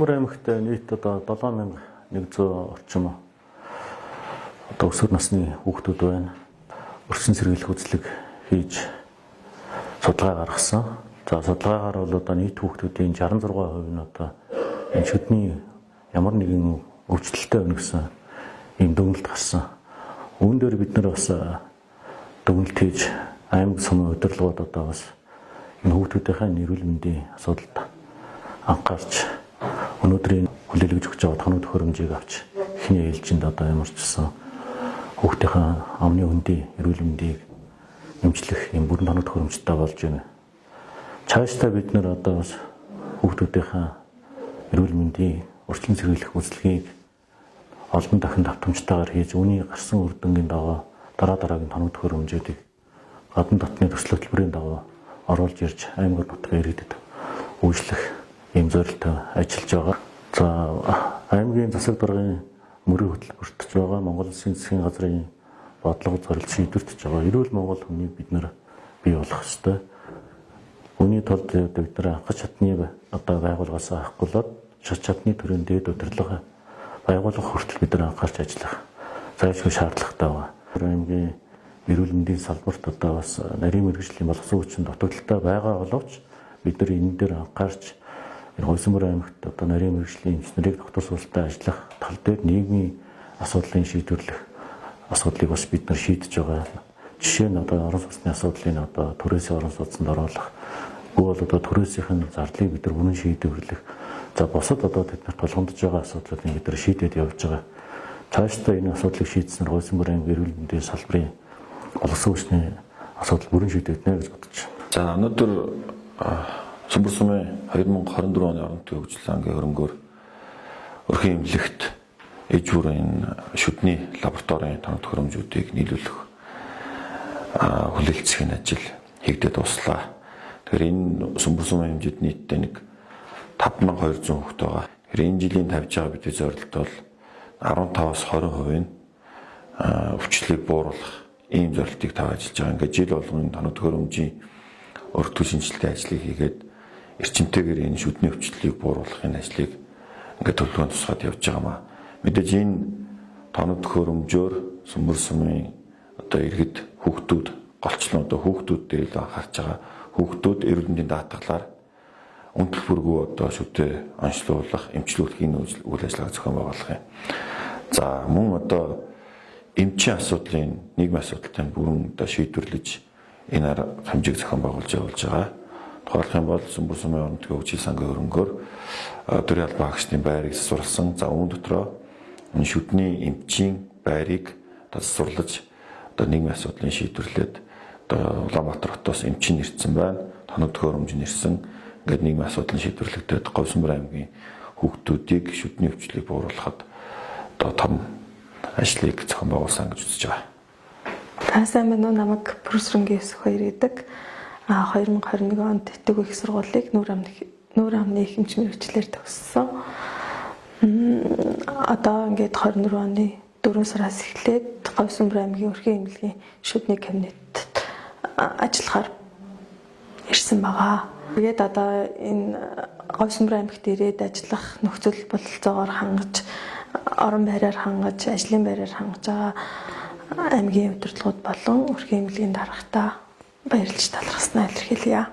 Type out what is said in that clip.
Говьсүмбэр аймагт нийт одоо 7100 орчим одоо өсвөр насны хүүхдүүд байна. Өрсөн сэргийлэх үзлэг хийж судалгаа гаргасан. За, судалгаагаар бол одоо нийт хүүхдүүдийн 66% нь одоо энэ шүдний ямар нэгэн өвчлөлттэй байна гэсэн ийм дүгнэлт гарсан. Үүн дээр бид нар бас дүгнэлт хийж, аймаг, сумын удирдлагууд одоо бас энэ хүүхдүүдийнхээ эрүүл мэндийн асуудалд анхаарч, өнөөдрийн хүлээлгэж өгч байгаа тоног төхөөрөмжийг авч эхний ээлжинд одоо ямар ч гэсэн хүүхдийнхээ амны хөндийн эрүүл мэндийг эмчлэх юм бүрэн тоног төхөөрөмжтэй болж байна. Цаашдаа бид нар одоо бас хүүхдүүдийнхээ эрүүл мэндийн урьдчилан сэргийлэх үзлэгийг олон дахин давтамжтайгаар хийж, үүний гарсан үр дүнгийн дагуу дараа дараагийн тоног төхөөрөмжүүдийг гадна дотны төсөл хөтөлбөрийн дагуу оруулж ирж, аймаг нутгийн иргэдэд үйлчлэх ийм зорилттой ажиллаж байгаа. За, аймгийн засаг даргын мөрийн хөтөлбөрт ч байгаа, Монгол Улсын засгийн газрын бодлого зорилт шийдвэрт ч байгаа. Эрүүл Монгол хүнийг бид нар бий болгох ёстой. Үүний тулд бид нар анхаж чадны одоо байгууллагаас авахгүй болоод шат чадны төрийн дээд удирдлага байгууллага хүртэл бид нар анхаарч ажиллах зайлшгүй шаардлагатай байгаа. Аймгийн эрүүл мэндийн салбарт одоо бас нарийн мэргэжлийн боловсон хүчин дутагдалтай байгаа боловч бид нар энэ дээр анхаарч, энэ Говьсүмбэр аймагт одоо нарийн мэргэжлийн эмч нарыг доктор сургуультай ажиллах тал дээр нийгмийн асуудлын шийдвэрлэх асуудлыг бас бид нар шийдэж байгаа. Жишээ нь, одоо орон сууцны асуудлыг одоо түрээсийн орон сууцнд оруулах, үгүй бол одоо түрээсийн зардлыг бид нар бүрэн шийдвэрлэх. За, бусад одоо тэд нарт тулгамдж байгаа асуудлыг бид нар шийдээд явж байгаа. Цаашдаа энэ асуудлыг шийдснээр Говьсүмбэр аймгийн эрүүл мэндийн салбарын боловсон хүчний асуудал бүрэн шийдэгдэнэ гэж бодож байна. За, өнөөдөр Сүмбэр сумын 2024 оны орон нутгийн хөгжлийн ангийн хөрөнгөөр өрхийн эмнэлэгт эж бүрийн шүдний лабораторийн тоног төхөөрөмжүүдийг нийлүүлэх хүлээлтсхийн ажил хийгдээд дууслаа. Тэгэхээр энэ Сүмбэр сумын хэмжээд нийтдээ нэг 5200 хүүхэд байгаа. Тэгэхээр энэ жилийн тавьж байгаа бидний зорилт бол 15-аас 20% нь өвчлөлийг бууруулах ийм зорилтыг тавь ажиллаж байгаа. Ингээд жил болгон тоног төхөөрөмжийн өртгөл шинжилгээ ажлыг хийгээд, эрчимтэйгээр энэ шүдний өвчлөлийг бууруулахын ажлыг ингээд төлөвлөгөөнд тусгаад явж байгаа маа. Мэдээж энэ тоног төхөөрөмжөөр Сүмбэр сумын одоо иргэд, хүүхдүүд, голчлон одоо хүүхдүүд дээр илүү анхаарч байгаа. Хүүхдүүд эрүүл мэндийн даатгалаар үн төлбөргүй одоо шүдээ онцлуулах, эмчлүүлэх энэ үйл ажиллагаа зохион байгуулах юм. За, мөн одоо эмчийн асуудлын, нийгмийн асуудалтай бүрэн одоо шийдвэрлэж, энэ арга хэмжээг зохион байгуулж явуулж байгаа. Тухайлах юм бол Сүмбэр сумын орон нутгийн хөгжлийн сангийн хөрөнгөөр төрийн албан хаагчдын байрыг засварласан. За, үүн дотроо энэ шүдний эмчийн байрыг засварлаж, одоо нийгмийн асуудлын шийдвэрлээд, одоо Улаанбаатар хотоос эмчин ирсэн байна. Тоног төхөөрөмж нь ирсэн. Ингээд нийгмийн асуудлын шийдвэрлэгдээд, Говьсүмбэр аймгийн хүүхдүүдийг шүдний өвчлөлийг бууруулахад одоо том ажлыг зохион байгуулсан гэж үзэж байгаа. Та сайн байна уу? Намайг Бүрсрэнгийн 92 гэдэг. 2021 онд Итгэв их сургуулийг нүүр амны их эмч мэргэжлээр төгссөн. Одоо ингээд 24 оны 4 сараас эхлээд Говьсүмбэр аймгийн өрхийн эмнэлгийн шүдний кабинетд ажиллахаар ирсэн байгаа. Тэгээд одоо энэ Говьсүмбэр аймагт ирээд ажиллах нөхцөл бололцоогоор хангаж, орон байраар хангаж, ажлын байраар хангаж байгаа аймгийн удирдлагууд болон өрхийн эмнэлгийн даргатай баярлж талархаснаа илэрхийлье.